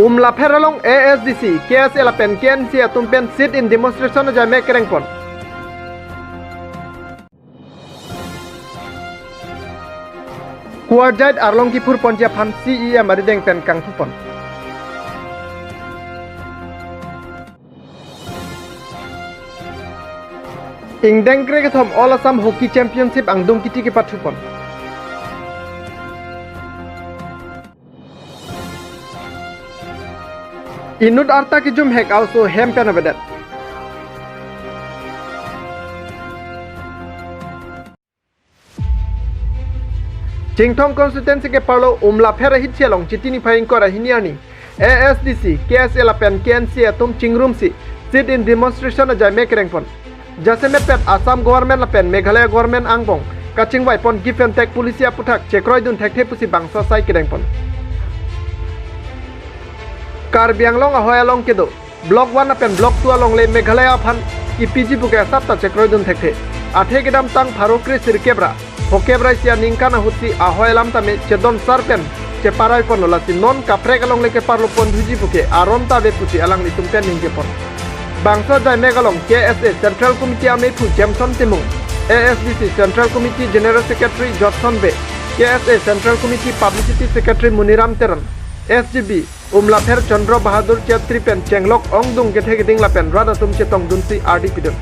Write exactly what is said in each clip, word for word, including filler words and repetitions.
Umlapher along A S D C, K S A lapen K N C A atum pen sit-in demonstration ajai me kerengpon. Kuarjait arlong kiphurponji aphan C E M arideng pen kangthupon. Ingdeng krekethom All Assam Hockey Championship angdung kiti kepathupon. Inut arta kejum hek also hem pen avedet. Chinthong constituency keparlo Umlapher ahit chelong Chiti niphai ingkoi ra hini arni A S D C, K S A lapen K N C A atum chingrumsi sit-in demonstration ajai me kerengpon. Jasemet pet Assam government lapen Meghalaya government angbong kachingvaipon give and take policy aputhak chekroidun thekthe pusi bangso asai kerengpon. Karbi Anglong ahoi along kedo Block one lapen Block two alongle Meghalaya aphan kipiji puke asap ta chekroidun thekthe. Athe kedamtang pharo kre sirkep ra phokep ra isi aningkan ahutsi ahoi alam tame chedon sar pen cheparaiponlo, lasi non kaprek alongle keparlopon thuji puke aron ta ave pusi alanglitum pen ningjepon. Bangso ajai mek along K S A Central Committee amephu Jameson Timung, A S D C Central Committee General Secretary Judson Bey, K S A Central Committee Publicity Secretary Muniram Teron, S G B Umlapher Chandra Bahadur Chetri pen chenglok ongdung kethe keding lapen rat atum chetongdunsi ardi pidun.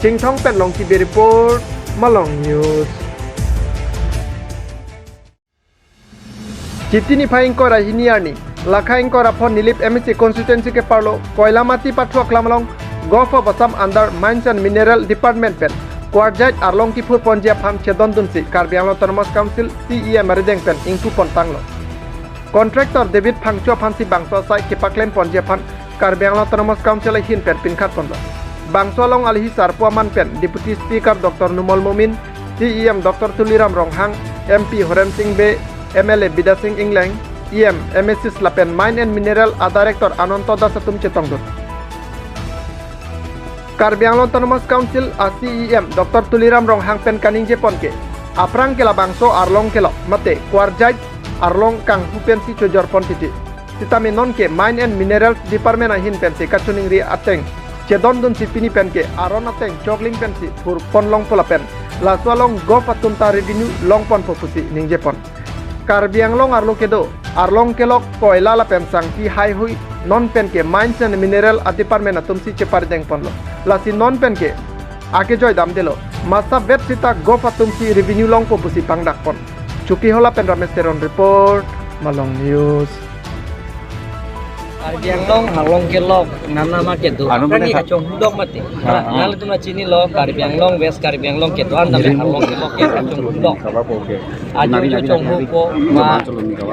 Chinthong pen Longki Bey report, Malong News. Chiti niphai ingkoi ra hini arni, lakha ingkoi ra pho Nilip M A C constituency keparlo Koilamati pathu aklam along Govt of Assam under Mines and Mineral Department pen kuarjait arlong kiphurponji aphan chedondunsi Karbi Anglong Autonomous Council C E M arideng pen ingpupontanglo. Contractor David Phangcho aphansi bangso asai kepaklemponji aphan Karbi Anglong Autonomous Council ahin pen pinkhatponlo. Bangso along alohi sarpo aman pen Deputy Speaker Doctor Numal Momin, C E M Doctor Tuliram Ronghang, M P Horen Sing Bey, M L A Bidya Sing Engleng, E M, M A Cs lapen Mine and Mineral a Director Ananto Das atum chetongdun. Karbi Anglong Autonomous Council a C E M Doctor Tuliram Ronghang pen kaningjepon ke, aphrang ke labangso arlong kelok mate kuarjait arlong kanghu pensi chojorpon titi. Sitame non ke Mine and Minerals Department ahin pensi kachiningri ateng chedondunsi pini pen ke aron ateng choklim pensi phurpon longpo lapen laso along Govt atum ta revenue longponpo pusi ningjepon. Karbi Anglong arlo kedo arlong kelok koila lapen sangti haihui non pen ke Mines and Mineral a Department atumsi cheparidengponlo. Lasi non pen ke akejoi damdelo. Masa vet sita Govt atumsi revenue longpo pusi pangdakpon. Chokihola pen Ramesh Teron report, Malong News. Karbi Anglong arlong kelok nana ma kedo. Anu mane kani ka- kachonghudok mati. Ah, ah. Nanglitum chinilo Karbi Anglong, West Karbi Anglong kedo-an tame arlong kelok ke kachonghudok. Ajo jo chonghupo ma.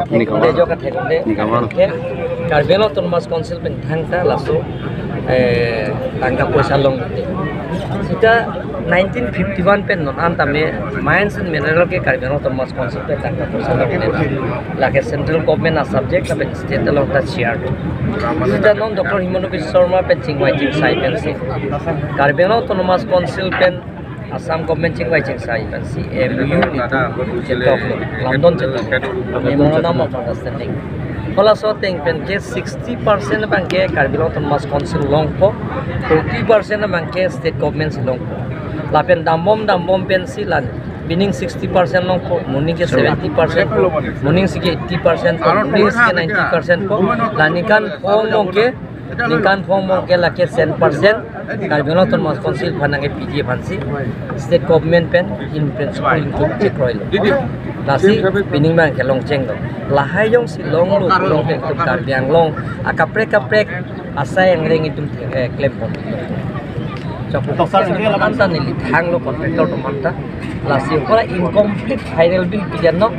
Nikawan. Dejo ka thekonde. Nikawan. Ke Karbi Anglong Autonomous Council pen thangta laso, eh, tangka poisa long. Sita nineteen fifty-one pen non an tame Mines and Mineral ke Karbi Anglong Autonomous Council pen tangka poisa long. Lake central government a subject lapen state along ta share do. Sita non Doctor Himanta Biswa Sarma pen chingvai chingsai pensi Karbi Anglong Autonomous Council pen Assam government chingvai chingsai pensi M O U ni chetok lo, lamdon chetok lo, Memorandum of Understanding. Halaso ateng pen ke sixty percent abang ke Karbi Anglong Autonomous Council longpo, forty percent abang ke state government si longpo. Lapen dambom dambom pensi lan, pining sixty percent longpo, moning ke seventy percent po, moning si ke eighty percent po, moning si ke ninety percent po, la ningkan pho along ke, ningkan pho along ke lake cent percent Karbi Anglong Autonomous Council aphan nangkepiji aphansi state government pen in principle ingtum chekroilo. Lasi pining abang ke longchenglo. Lahai jongsi longlo, long pen itum Karbi Anglong akaprek kaprek asai angreng itum, eh, klempon. Chok, Doctor Sundari alam anta neli thanglo contractor atum anta. Lasi ora incomplete final bill pijan no.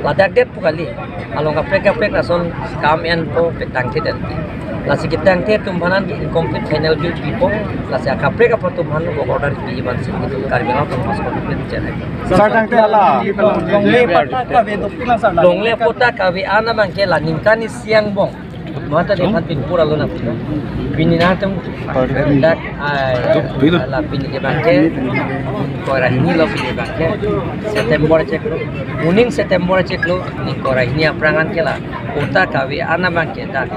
Ladak det pu kali. Along kaprek kaprek lason kam enpo, petang ke dan pi. Lasi ketang ke atum aphan an incomplete final bill pipo. Lasi akaprek kaprek atum aphan ko order pi aphansi itum Karbi Anglong Autonomous Council pen channel. Sir, tangte hala. Longle patta kave dopik lang sir. Longle patta kave-an abang ke la ningkan isi angbong. Mata de phan pin pura lo na pin. Pini nangtum dak ai la pini ke bangke. Ingkoi ra hini lo pini bangke. September chiklo. Moning September chiklo. Ingkoi ra hini aphrang an ke la patta kave-an abangke dak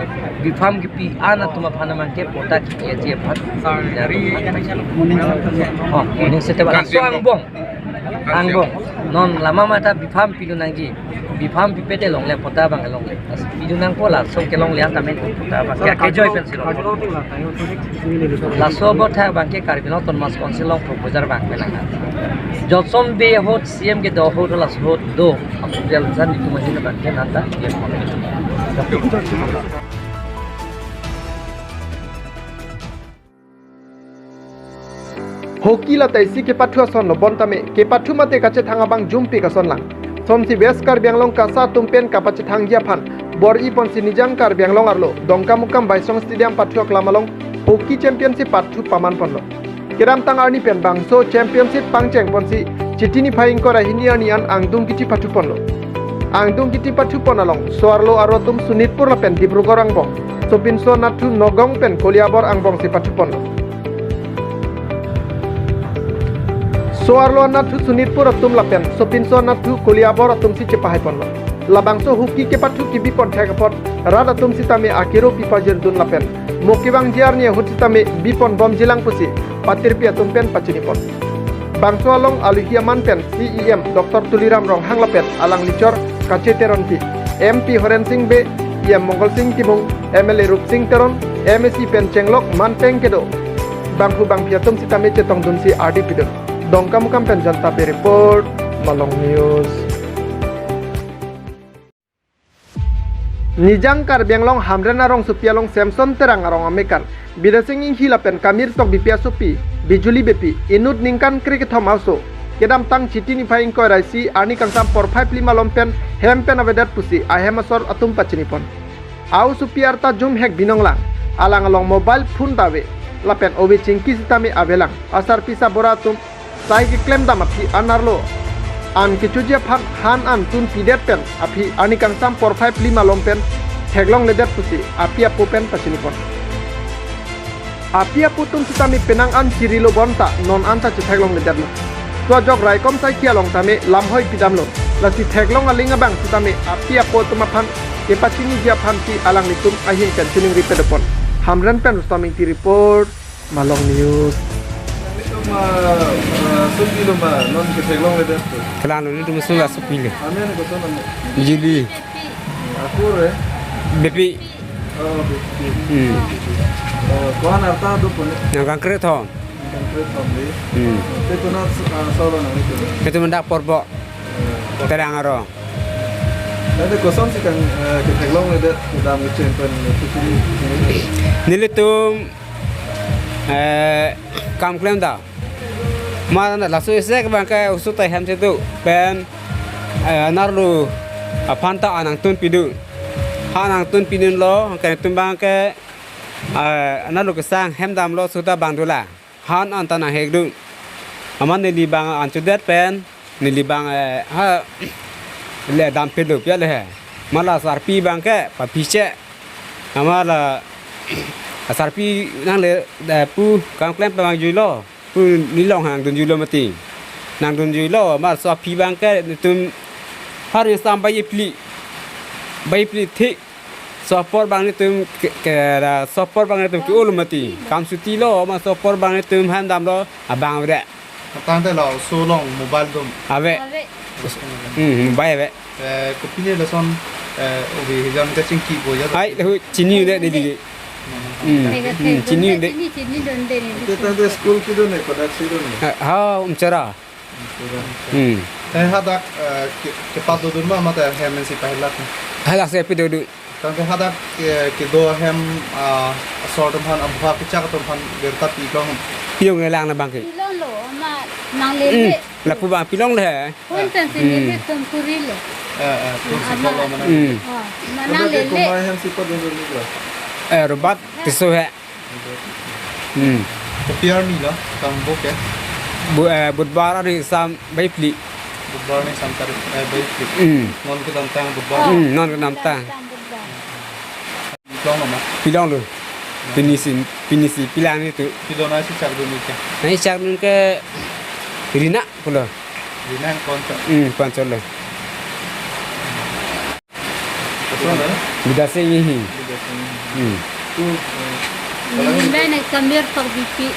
biphan kepi-an atum aphan abangke patta kepi aji aphan. Oh, moning September. Laso angbong. Angbong. Non lama mata biphan pidun nangji. Biphan pipe te longle patta abang longle. Laso pidun nangpo laso kelongle an tame patta abang. Ke kejoi pensi longle. Laso abangke Karbi Anglong Autonomous Council along proposal abang penang. Johnson Bey ahut C M kedo ahut laso ahut do. Apot dia lason itum ahin abangke nanta dia. Hockey la ta isi kepathu ason lo, bonta me kepathu mate kachethang abang jumpik ason lang. Sonsi West Karbi Anglong KASA atum pen kapachethangji aphan bor-i ponsi Nijang Karbi Anglong arlo Dongkamukam Baisong Stadium pathu aklam along hockey championship pathu paman ponlo. Kedamtang arni pen bangso championship pangcheng ponsi Chiti niphai ingkoi ra hini arni an angdung kithi pathu ponlo. Angdung kithi pathu pon along so-arlo arlo atum Sonitpur lapen Dibrugarh angbong, sopinso anatthu Nagaon pen Koliabor angbongsi pathu ponlo. So-arlo anatthu Sonitpur atum lapen sopinso anatthu Koliabor atumsi chepahai ponlo. Labangso hockey kepathu kebi pon thek apot rat atum sitame akero pipajirdun lapen mo kevangji arni ahut sitame bi pon bomjilang pusi patirpi atum pen pachini pon. Bangso along aluhi aman pen C E M Doctor Tuliram Ronghang lapen alangli chor Kache Teronpi, M P Horen Sing Bey, E M Mongal Sing Timung, M L A Rup Sing Teron, M A C pen chenglok manpeng kedo bangphu bangphi atum sitame chetongdunsi ardi pidun. Dongkamukam pen Janta Bey report, Malong News. Nijang Karbi Anglong Hamren arongsopi along Samson Terang arong amekan Bidya Sing Inghi lapen Kamir Tokbipi asopi Bijuli Beypi inut ningkan krekethom a-oso kedamtang Chiti niphai ingkoi ra isi arni kangsam porphai phli malom pen hem pen avedet pusi ahem asor atum pachini pon. A-osopi arta jumhek binong lang, alang along mobile phone ta ave, lapen ove chingki sitame avelang. Asarpi sabor atum sai keklem dam aphi an arlo an kechoji aphan han an tunpidet pen aphi arni kangsam porphai phli malom pen theklongledet pusi api apo pen pachini pon. Api apo atum sitame penang an chirilo bonta non anta chetheklongledetlo. Tua jok raikom saiki along tame lamhoi pidamlo. Lasi theklong aling abang sitame api apo atum aphan kepachiniji aphansi alanglitum ahin pen chiningri pado pon. Hamren pen Rustom Ingti report, Malong News. Nelitum, ah, ah, sopilo ma, non ketheklongledet. Kelang lo, nelitum sula sopilo. Amen, koson amen? Bijuli. Akur, eh? Beypi. Oh, Beypi. Hmm. Oh, ko-an arta do pon? Nangkan krethom. Nangkan krethom dei. Hmm. Te tuna, ah, solo nang itu. Itu mendak porbo. Eh. Terang arong. Tadi kosonsi kan, eh, ketheklongledet, kedam kecen pen, eh, itu sini. Nelitum, eh, kam klem dam. Ma laso isi ke bangke oso ta hem chetu pen, eh, anerlo aphan ta han nangtun pidun. Han nangtun pidunlo, ke netum bangke, eh, anerlo kesang hem damlo oso ta bang dolang. Han anta nanghekdun. Amat neli bang an chodet pen, neli bang, eh, ha, le dam pidun pia le he. Ma la asarpi bangke, papiche. Amat la asarpi nangle, eh, pu kam klem pen bang juilo. Pu neli along nangdunjuilo mati. Nangdunjuilo, amat so aphi bangke netum hari sam bai phli. Bai phli thik. So apor bang netum ke, ke, ra, so apor bang netum ke-olo mati. Kam chuti lo, amat so apor bang netum hem damlo, abang ave. Tangte laso along mobile dom. Ave. Ave. Hmm, mobile ave. Eh, kopine lason, eh, ove hijan kachingki po ya. Ai, lahu chini de, de, de. Hmm, hmm, chini de. Chini, chini don de ni. Te tangte school kedun ne, kodak si don ne? Ha, ha, Umchara. Sudah. Hmm. Te hadak, eh, ke, kepadodun ma mate hem si pahilat ne? Hadak si pidodun. Tangte hadak ke, kedo ahem, ah, asor atum aphan, abha kechak atum aphan birta pilong. Pilong le lang na bangke. Pilonglo, ma, nanglele. Hmm. Lapu bang pilongle. Pun tan si Hmm. nele tum kurilo. Eh, eh, pun si Ama. Polo mana. Hmm. Oh, ma Tangte nanglele. Kuma ahem si padodun ni lo. Eh, Robert Tisso he. Hmm. Kopi arni lo, tangbo ke? Bu-, eh, Budbar arni sam bai phli. Budbar arni sam tarik, eh, bai phli. Hmm. Non kedamtang Budbar. Hmm, non kedamtang. Long lo ma? Pilonglo. Pinisi, pinisi pilang itu. Pilo nangsi chakdun ni ke? Nangsi chakdun ke Rina pulo. Rina Konco. Hmm, Konco lo. Kosonlo? Bidasing Inghi. Bidasing Inghi. Hmm. Tu, eh, Inghi, Inghi. Inghi, Inghi, Kamir Pagbipi.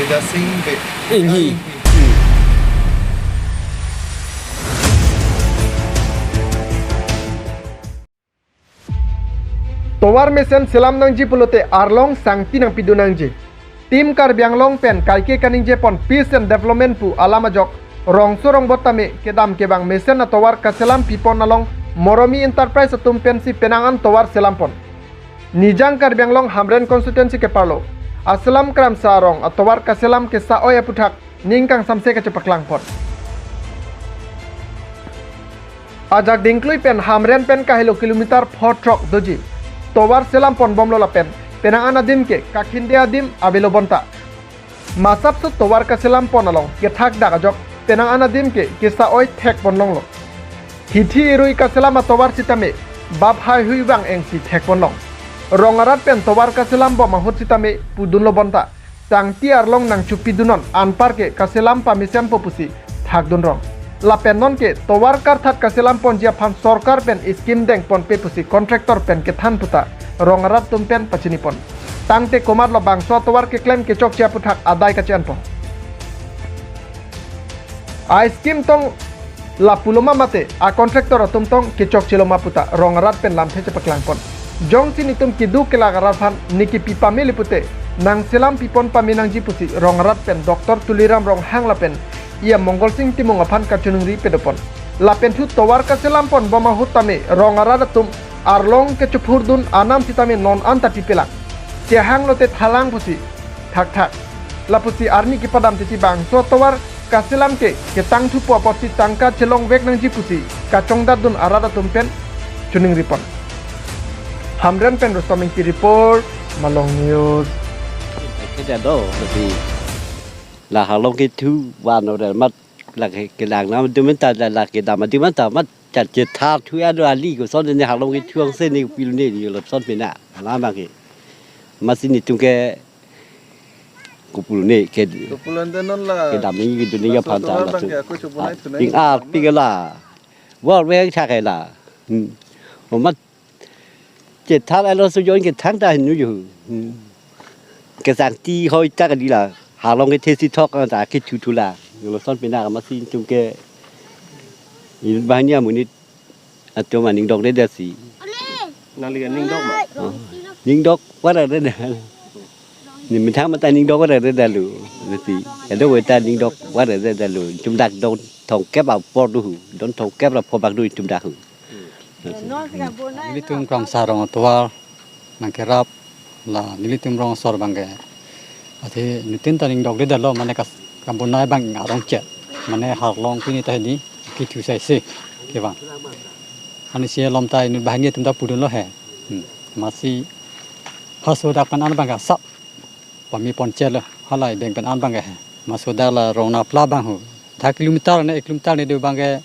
Bidasing Be-, Inghi. Ah, Inghi. Hmm. Tovar mesen selam nangji pulote arlong sangti nangpidun nangji. Team Karbi Anglong pen kaike kaningje pon peace and development pu alam ajok rongso rongbot tame kedam kevang mesen atovar kaselam pipon along Moromi Enterprise atum pensi penang an tovar selam pon. Nijang Karbi Anglong Hamren constituency keparlo aselam Kramsa arong atovar kaselam kesa-oi aputhak ning kangsamse kachepaklang pon. Ajak Dingklui pen Hamren pen kahelo kilometer pho throk doji tovar selam pon bomlo lapen penang an adim ke kakhinde adim avelo bonta. Masapso tovar kaselam pon along kethak dak ajok penang an adim ke kesa-oi thek pon longlo. Hithi irui kaselam atovar sitame bap haihui vang engsi thek pon long. Rong arat pen tovar kaselam bom ahut sitame pudunlo bonta. Sangti arlong nangchupidunnon anpar ke kaselam pamesenpo pusi thakdun rong. Lapen non ke tovar karthat kaselam ponji aphan sorkar pen scheme deng ponpe pusi contractor pen kethan puta rong arat atum pen pachini pon. Tangte komatlo bangso atovar keklem kechokche aputhak adai kache-an pon. A-scheme tong lapulo ma mate a-contractor atum tong kechokchelo ma puta rong arat pen lamthe chepaklang pon. Jongsi netum keduk kelak arat aphan ne kepi pame le pute nangselam pipon pame nangji pusi rong arat pen Doctor Tuliram Ronghang lapen E M Mongolsing Timung aphan kachiningri pado pon. Lapen thu tovar kaselam pon bom ahut tame rong arat atum arlong kechephurdun anam sitame non anta pipelang. Chehang lote thalang pusi thakthak. Lapusi arni kepadam titi bangso tovar kaselam ke ketang thupo apotsi tangka chelongvek nangji pusi kachongdatdun arat atum pen chiningri pon. Hamren pen Rustom Ingti report, Malong News. Kete do, tapi la halong kethu van order mat la ke, kelang nam dum ta la, la kedam dum ta mat chat chetha thu ya do ali koson ne halong kethu angse ne pil ne ni lason pena. Hala ma ke. Masi netum ke kopilo ne ke. Kopilo ante non la kedam ne ke dunia satu phan ta orang la bang tu. Ke aku coba naik tu naik. Ing ar pi ke la. War we tha ke la. Hmm. O mat chetha la lo so jon ke thang ta nu ju. Hmm. Ke sangti hoi ta ke di la. Halong kethe si thok ta kethu thu la. Lason pena masi netum ke. Inut banghini amonit atum aning dokde dasi. Nangli aning dok ma? Oh. Ning dok pada de. Ne methang mata ning dok pada de lo. Nasi. Ado weta ning dok pada de lo. Netum dak don thomkep apor do hu. Don thomkep ra pho bak do netum dak hu. Nelitum Kramsa arong atovar nangkerap la nelitum rong asor abang ke. Athe netum ta ning dokde lo mane kas kambonai abang arong chet. Mane halong pini ta hedi kethu sai se kevang. Ani si alom ta inut banghini atum ta pudunlo he. Hmm. Masi haso dak pen an abang ke sap pame pon chetlo. Halai beng pen an abang ke he. Maso dak la rong napla abang hu. Dha kilometer ne ek kilometer ne do abang ke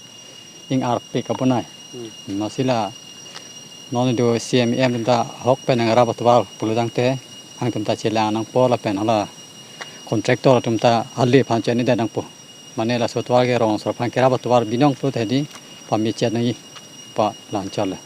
ing arpik abonai. Hmm. Masi la non do C M E M atum ta ahok pen nangrap atovar pulo tangte hang atum ta chelang nangpo lapen hala contractor atum ta ale aphan cheni da nangpo. Mane laso atovar ke rong asor aphan kerap atovar binong pulo ta hedi pame chet nangji pu la anchot le.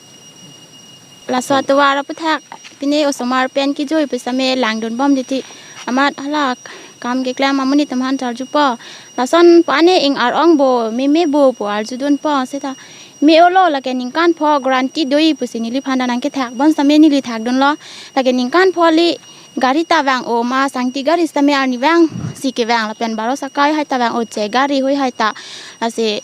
Laso atovar aputhak pine osomar pen kejui pusitame langdun bom titi amat hala kam keklem amonit atum aphan charjupo. Lason pu ane ing ar ong bo meme bo pu arjudunpo seta me-olo lake ningkan pho guarantee do-i pusi neliphan ta nangkethak bom sitame neli thakdunlo. Lake ningkan pho le gari ta vang-o ma sangti gari sitame arni vangsi kevang lapen baro sakai hai ta vang-o che gari hoi hai ta. Lasi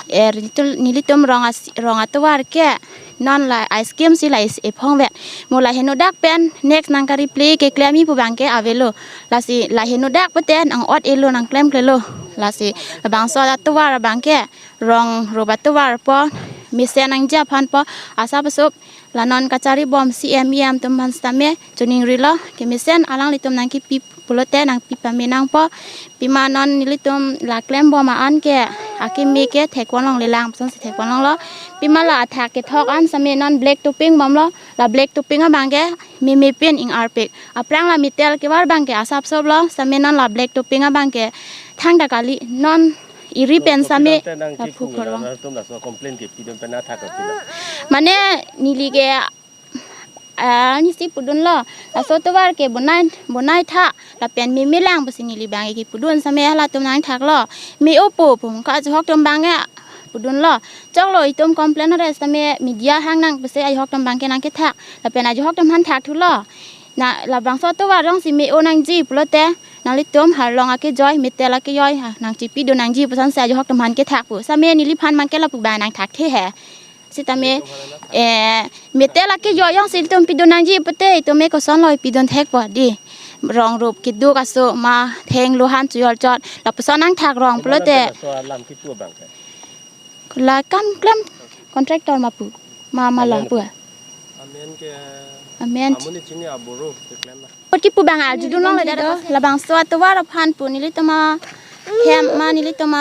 er, nelitum, nelitum rong as-, rong atovar ke non la a-scheme si la is ephongvet. Mo la henodak pen next nangkari ple keklem-i pu abang ke avelo. Lasi la henodak pute nang-ot-elo nangklemklelo. Lasi labangso atovar abang ke rong roba atovar po mesen nangji aphan po asap asap la non kachari bom C M E M atum aphan sitame chiningrilo kemesen alanglitum nangkepi Pulote nangpi pame nangpo, pima non nelitum la klembom an ke, akimi ke thekponlonglelang, puson si thekponlonglo. Pima la athak kethok an same non black topping bomlo, la black topping abang ke meme pen ing arpik. Aphrang la metal kevar abang ke asap soplo, same non la black topping abang ke thangta kali, non iri pen same. Te nang la kipu phu khorong. Nang tum laso complain kepidun pen athak kapilo. Mane neli ke, ah, nisi pudunlo, laso tovar ke bonai, bonai tha, lapen memelang pusi neli abang ke kipudun same halatum nangthaklo. Me-opo pu ka ajahok atum abang ke pudunlo. Choklo itum complain ore same media hang nang pusi ajahok atum abang ke nangkethak. Lapen ajahok atum aphan thakthulo. Na labangso tovar jongsi me-o nangji pulote, nanglitum harlong akejoi, metal akejoi, ha, nangchipidun nangji puson si ajahok atum aphan kethak pu. Same neliphan abang ke lapu abang nangthakthe he. Sitame, eh, metal akejoi jongsi itum pidun nangji pute, itum me kosonlo pidun thekpo di. Rong rup keduk aso ma thenglo han chojor chot. Lapuson nangthak rong pulote. Ema nang so alam kipu abang ke. La kam klem contractor ma pu. Ma, ma long pu. Amen ke. Amen. Amun ni chini aboro keklem na. Kot kipu abang arjudunlongle do. Labangso atovar aphan pu nelitum ahem ma nelitum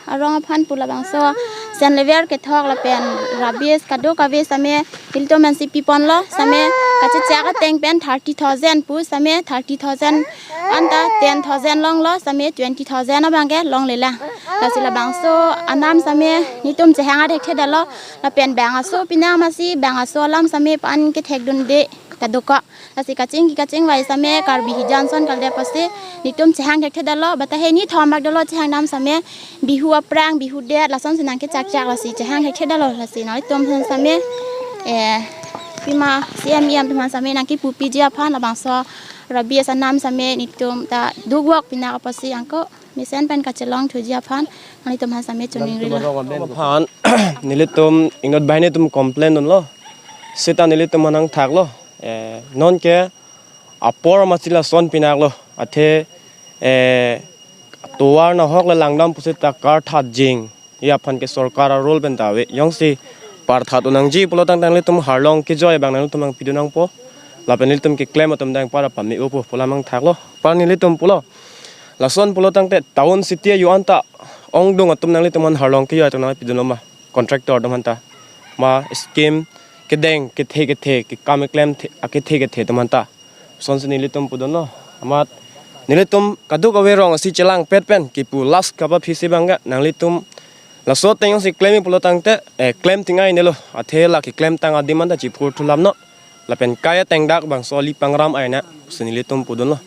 arong aphan pu labangso sand layer kethok lapen rubbish kadokave same nelitum aphan si piponlo same kachechak ateng pen thirty thousand pu same thirty thousand anta ten thousand longlo same twenty thousand abang ke longlelang. Lasi labangso anam same nelitum chehang athekthedetlo lapen bang aso pina masi bang aso alam same pan kethekdunde kadokok. Lasi kachingki kachingvai same Karbi hijan son kalde pusi nelitum chehang thekthedetlo, bata he ni thom bak dolo chehang dam same Bihu aphrang Bihu det lason si nangkechakchak lasi chehang thekthedetlo lasi nelitum aphan same, eh, pima C M E M atum aphan same nangkipu piji aphan labangso rubbish anam same nelitum ta dukvok pina apotsi angko mesen pen kachelongthuji aphan nelitum aphan same choningri lo. Aphan nelitum ingnot banghini atum complain dunlo. Seta nelitum aphan nangthaklo. Eh, non ke apor masi lason pinaklo. Athe, eh, tovar nahok le langdam pusita karthat jing. Aphan ke sorkar a-rule pen ta ave. Jongsi parthat un nangji pulo tangte nanglitum harlong kejoi abang nanglitum nangpidun nangpo. Lapen nelitum keklem atum dang para pame-opo pu alam nangthaklo. Par nelitum pulo. Lason pulo tangte town city ayu anta ongdung atum nanglitum aphan harlong kejoi atum nangpidunlo ma contractor atum aphan ta. Ma scheme kedeng kethe kethe kekam keklem the, akethe kethe atum aphan ta. Sonsi nelitum pudunlo. Amat nelitum kadokave rong asi chelangpet pen kipu last kapa phisi abang ke nanglitum laso ateng jongsi klem pulo tangte, eh, klem tingai nelo. Athe la keklemtang adim anta chiphurthulamnon. Lapen kai ateng dak bangso ali pangram aina pusi nelitum pudunlo.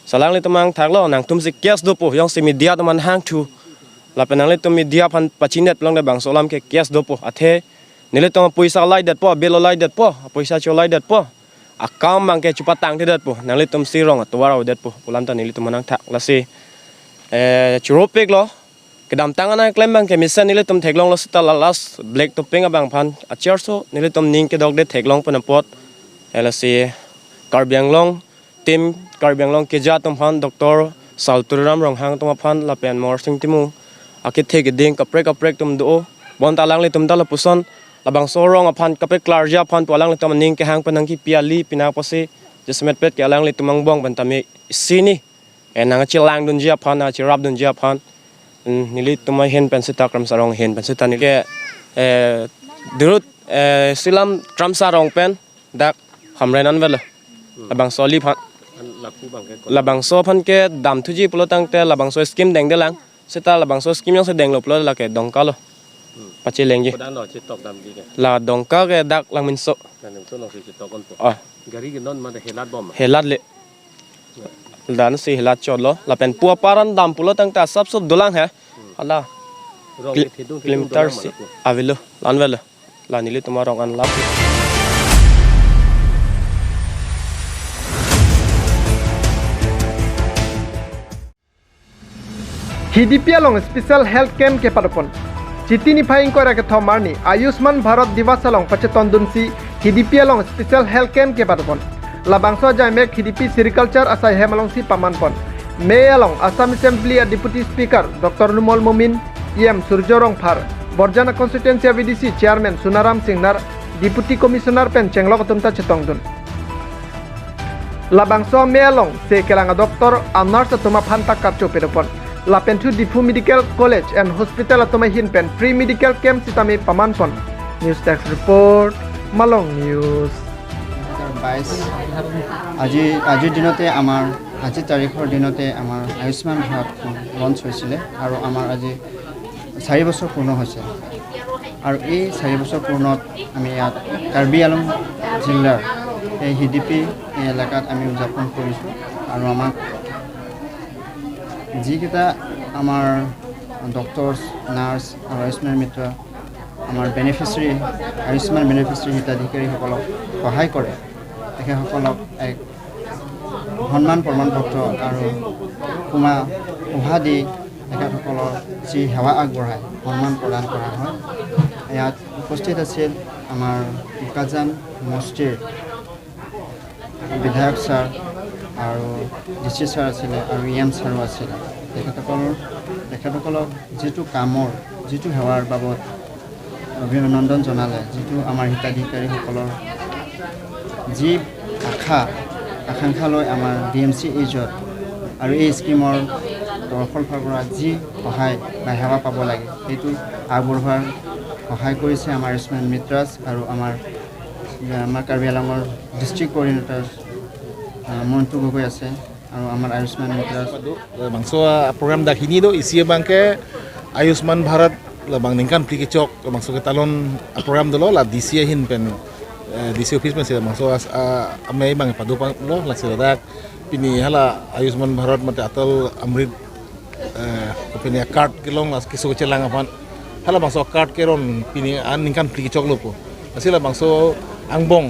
Sa alanglitum nangthaklo, nangtum si case dopo, jongsi media atum aphan hangthu. Lapen nanglitum media aphan pachindet pulote bangso alam ke case dopo. Athe nelitum apoisa laidetpo, bill laidetpo, apoisa cholaidetpo. Akam abang ke chepatangthedetpo, nanglitum si rong atovar avedetpo pu alam ta nelitum aphan nangthak. Lasi, eh, choro piklo. Kedamtang anai klem abang ke mesen nelitum theklonglo seta la last black topping abang aphan. Acharso nelitum ning kedokde theklong pen apot. Eh, lasi Karbi Anglong team Karbi Anglong keja atum aphan Doctor Sal Tuliram Ronghang atum aphan lapen Morsing Timung akethe keding kaprek kaprek atum do. Bonta alanglitum ta lapuson labangso rong aphan kapeklarji aphan pu alanglitum aning kehang pen nangkipi kali pina apotsi jasemet pet ke alanglitum angbong pen tame isi ni. Eh, nangchelangdunji aphan, nangcherapdunji aphan. Hmm, nelitum ahin pen seta Kramsa rong ahin pen seta neli ke, eh, durut, eh, silam Kramsa rong pen dak Hamren an avelo. Hmm. Labangso ali aphan. An lapu abang ke. Labangso aphan kedamthuji pulo tangte labangso scheme dengdelang. Seta labangso scheme jongsi denglo pulo lake Dongka lo. Hmm. Pachelengji. Kodan lo chetok damji ke. La Dongka ke dak Langminso. Langminso lo si chetok onpo. Ah. Gari ke non mate helat bom. Helat le. Ya. Ladan si helat chotlo. Lapen pu apar an dam pulo tangte asap sop dolang he. Hmm. Hala. Rong kli-, kethedung thedung kilometer dolang si mana pu. Avelo. Lan avelo. La nelitum arong an lap. Hidipi along special health camp kepadopon. Chiti niphai ingkoi ra kethom arni Ayushman Bharat Diwas along pachetondunsi Hidipi along special health camp kepadopon. Labangso ajaimek Hidipi Sericulture asai hem alongsi pamanpon. Mei along Assam Assembly a Deputy Speaker Doctor Numal Momin, E M Surjya Rongphar, Borjana Constituency a V D C Chairman Sunaram Singnar, Deputy Commissioner pen chenglok atum ta chetongdun. Labangso amei alongsi kelang a-doctor, a-nurse atum aphan ta kachopedopon. Lapen thu Diphu Medical College and Hospital atum ahin pen free medical camp sitame pamanpon. News Desk Report, Malong News. বাইছ আজি আজিৰ দিনতে আমাৰ আজিৰ তাৰিখৰ দিনতে আমাৰ আয়ুষ্মান ভাৰত লঞ্চ হৈছিলে আৰু আমাৰ আজি চাৰি বছৰ পূৰ্ণ হৈছে। আৰু এই চাৰি বছৰ পূৰ্ণত আমি ইয়াত কাৰ্বি আংলং জিলাৰ এই হিডিপি এই এলেকাত আমি উদযাপন কৰিছোঁ। আৰু আমাক যিকেইটা আমাৰ ডক্টৰছ, নাৰ্ছ আৰু আয়ুষ্মান মিত্ৰ আমাৰ বেনিফিচিয়াৰী, আয়ুষ্মান বেনিফিচিয়াৰী হিতাধিকাৰীসকলক সহায় কৰে, তেখেতসকলক এক সন্মান প্ৰমাণ পত্ৰ আৰু উপমা উপহাৰ দি তেখেতসকলৰ যি সেৱা আগবঢ়ায়, সন্মান প্ৰদান কৰা হয়। ইয়াত উপস্থিত আছিল আমাৰ বোকাজান সমষ্টিৰ বিধায়ক ছাৰ আৰু ডি চি ছাৰ আছিলে আৰু ই এম ছাৰো আছিলে। তেখেতসকলৰ তেখেতসকলক যিটো কামৰ, যিটো সেৱাৰ বাবদ অভিনন্দন জনালে, যিটো আমাৰ হিতাধিকাৰীসকলৰ যি আশা আকাংক্ষা লৈ আমাৰ ডি এম চি এইজত আৰু এই স্কিমৰ তৰফৰ পৰা যি সহায় বা সেৱা পাব লাগে, সেইটো আগবঢ়োৱাৰ সহায় কৰিছে আমাৰ আয়ুষ্মান মিত্ৰাছ আৰু আমাৰ আমাৰ কাৰ্বি আংলঙৰ ডিষ্ট্ৰিক্ট কৰ্ডিনেটৰ মণ্টু গগৈ আছে আৰু আমাৰ আয়ুষ্মান মিত্ৰাছ। Bangso program dak hini do, isi abangke Ayushman Bharat labang ningkan phli kechok bangso ketalon program dolo, la D C ahin pen, eh, D C office pen si bangso as- ah, amei abang pado panglo, lasi ladak pini hala Ayushman Bharat mate Atal Amrit, eh, pini card kelong, las keso chelang aphan hala bangso card keron pini an ningkan phli kechok lo po. Lasi labangso angbong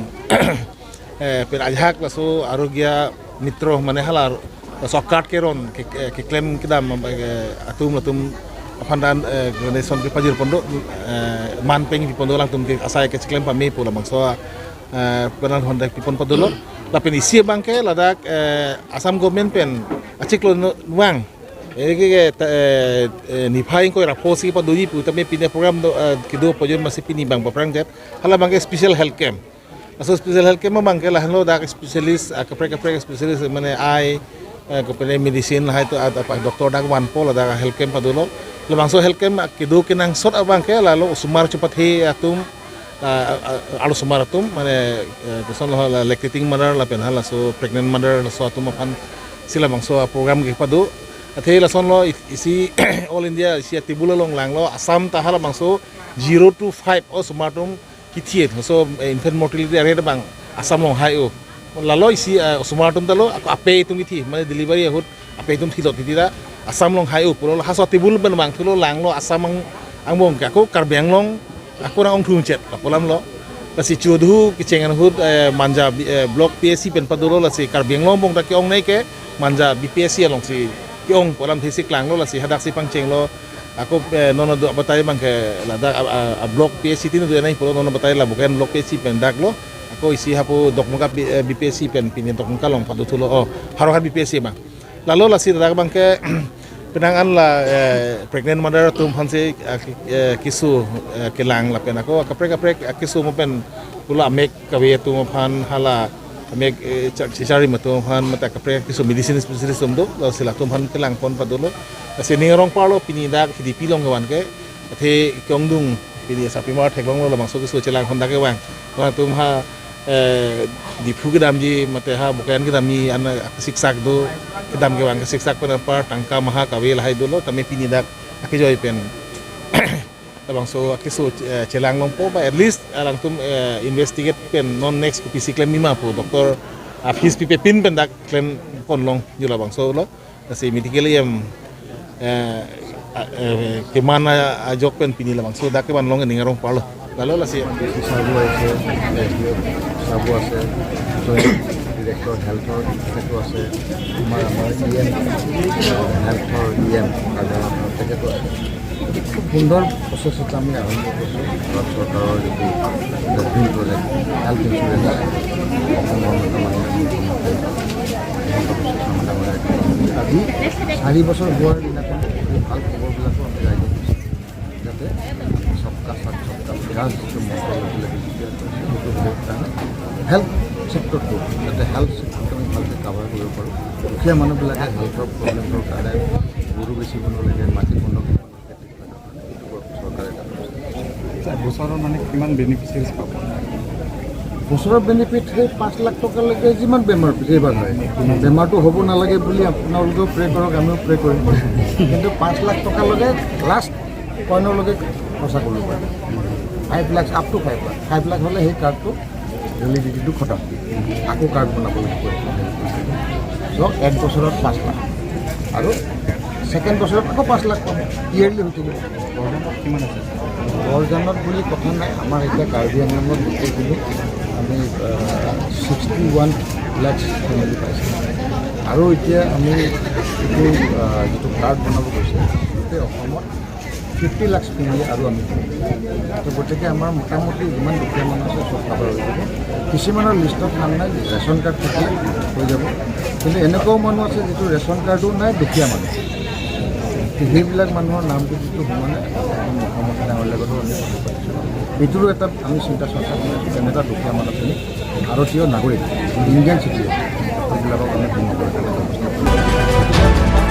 eh, pen ajahak laso Arogya Mitro mane hala laso card keron ke, eh, keklem kedam, eh, atum latum aphan dan, eh, donation kepajir pon do, eh, man peng pi pon do, alangtum ke asai kecheklem pame pu labangso, eh, penang hondak pi pon padolo. Lapen isi abangke ladak, eh, Assam government pen achiklo no- nuang. Eh, ke, ke, ta- eh, eh, niphai ingkoi ra pho si padoji pu tame pini program do, eh, kedo pajir masi pini abang paprang jet. Hala abangke special health camp. Laso special health camp abangke lahenlo, dak specialist, ah, kaprek kaprek specialist mane eye, eh, kopine medicine lahai atum, ah, apa, doctor dak vanpo, ladak health camp padolo. Labangso health camp, ah, kedo kenangsot abangke lalo osomar chepathe atum, ah, ah, ah, arlosomar atum mane, eh, kosonlo, la lactating mother lapen halaso pregnant mother laso atum aphan si labangso, ah, program kepado. Athe lasonlo i- isi All India isi table along langlo, Assam ta halabangso zero to five osomar atum kithi, laso, eh, infant mortality rate abang Assam along high o. Lalo isi, eh, osomar atum ta lo, ako ape atum kithi, mane delivery ahut ape atum thilo, kithi ta Assam along high o pulo, halaso table pen vangthulo, langlo Assam ang- angbong ke, ako Karbi Anglong ako nang ongthung chet lapu alam lo. Lasi chodu kecheng ahut, eh, Manja B- eh, Block P H C pen padolo, lasi Karbi Anglong angbong ta ke-ongnei ke Manja B P H C alongsi ke-ong pu alamthe si klanglo, lasi hadak si pangchenglo. Ako, eh, non adu abatai abangke ladak a, a, a block P H C tin adu anai pulo, non abatai la Bokajan block P H C pen dak lo. Ako isi hapu Dokmoka B- eh, B P H C pen pini Dokmoka along padothulo, oh, Howraghat B P H C abang. Lalo lasi ladak abangke penang an la, eh, pregnant mother atum aphan si, eh, ki- eh, keso, eh, kelang lapen ako kaprek kaprek, eh, keso mo pen pulo amek kave atum aphan, hala amek, eh, char- chicharim atum aphan, mate kaprek keso medicine specialist atum do, lasi latum aphan kelang pon padolo. Lasi ning arong parlo pini dak Hidipi along kevan ke, athe ke-ongdung pini asapimar theklonglo, labangso keso chelang hon dak kevang. Latum ha, eh, Diphu kedamji mate ha Bokajan kedamji an siksak do, kedam kevang kesiksak pen apar tangka maha kave lahai dolo, tame pini dak akejoi pen labangso akeso, eh, chelang longpo ba, at least alangtum, eh, investigate pen non next kopi si klem mima pu doctor a fees pipe pin pen dak klem pon long, jo labangso lo. Lasi medical E M, eh, a- eh, keman a- ajok pen pini labangso dak kevan long ning arong parlo. Lalo lasi চাবু আছে, S D অ' চাবু আছে, joint director হেল্থৰ তেখেতো আছে, আমাৰ আমাৰ E M, হেল্থৰ E M Karbi আংলঙৰ তেখেতো আছে। খুব সুন্দৰ প্ৰচেছ এটা আমি আৰম্ভ কৰিছোঁ। ভাৰত চৰকাৰৰ যিটো ড্ৰিম প্ৰজেক্ট, হেল্থ ইঞ্চুৰেঞ্চ, অসমৰ মুখ্যমন্ত্ৰী হিমন্ত বিশ্ব শৰ্মা ডাঙৰীয়াই আজি চাৰি বছৰ হোৱাৰ দিনাখন এই ভাল খবৰবিলাকো আমি ৰাইজক দিছোঁ, যাতে সবকা সাথ সবকা বিকাশ যিটো মন্ত্ৰ লৈ পেলাই বিজেপিয়ে কৈছে, সেইটো হ'বৰ কাৰণে হেল্থ ছেক্টৰটো যাতে হেল্থ ছেক্টৰটো আমি ভালকৈ কাভাৰ কৰিব পাৰোঁ। দুখীয়া মানুহবিলাকে হেল্থৰ প্ৰব্লেমটোৰ কাৰণে গৰু বেচিব নালাগে, মাটি বন্ধক দিব নালাগে, তেনেকুৱা ধৰণৰ এইটো চৰকাৰে কাম কৰিছে। ছাৰ, বছৰৰ মানে কিমান বেনিফিচিয়াৰিজ পাব? বছৰৰ বেনিফিট সেই পাঁচ লাখ টকালৈকে যিমান বেমাৰ, বেমাৰ হয়, বেমাৰটো হ'ব নালাগে বুলি আপোনালোকেও প্ৰে কৰক, আমিও প্ৰে কৰিম। কিন্তু পাঁচ লাখ টকালৈকে লাষ্ট কইনলৈকে খৰচা কৰিব পাৰে। Five lakh, up to five lakh. Five lakh হ'লে সেই কাৰ্ডটো ভেলিডিটিটো খতম, আকৌ কাৰ্ড বনাব লাগিব। চ' এক বছৰত পাঁচ লাখ আৰু ছেকেণ্ড বছৰত আকৌ পাঁচ লাখ পাব, ইয়াৰলি হৈ থাকিব। বৰজানত কিমান আছে? বৰজানত বুলি কথা নাই, আমাৰ এতিয়া কাৰ্বি আংলঙত গোটেইখিনি আমি ছিক্সটি ওৱান লাখ ফেমিলি পাইছোঁ। আৰু এতিয়া আমি এইটো আহ, যিটো কাৰ্ড বনাব গৈছে, গোটেই অসমত ফিফটি লাখ ফেমিলি আৰু আমি পাম। তো গতিকে আমাৰ মোটামুটি যিমান দুখীয়া মানুহ আছে, চব কাভাৰ হৈ যাব। কিছুমানৰ লিষ্টত নাম নাই, ৰেচন কাৰ্ড থাকিলে হৈ যাব। কিন্তু এনেকুৱাও মানুহ আছে, যিটো ৰেচন কাৰ্ডো নাই, দুখীয়া মানুহ। তো সেইবিলাক মানুহৰ নামটো যিটো সমানে মোটামুটি ডাঙৰ লেভেলত আমি পাব পাৰিছোঁ। এইটোৰো এটা আমি চিন্তা চৰ্চা কৰি আছোঁ, যেনেকুৱা দুখীয়া মানুহখিনি ভাৰতীয় নাগৰিক, ইণ্ডিয়ান চিটিজেন, সেইবিলাকক আমি সম্মান কৰি পেলাই ব্যৱস্থা কৰিম।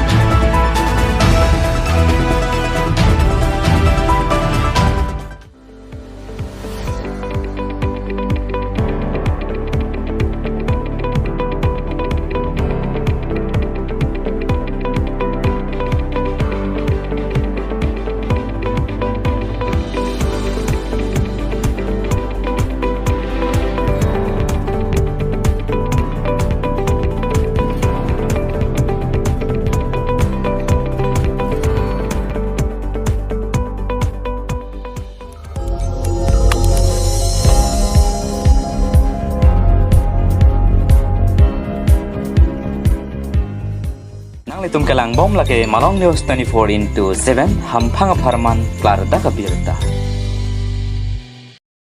Nanglitum kelangbom lake Malong News twenty-four into seven, hamphang apharman klardak abirta.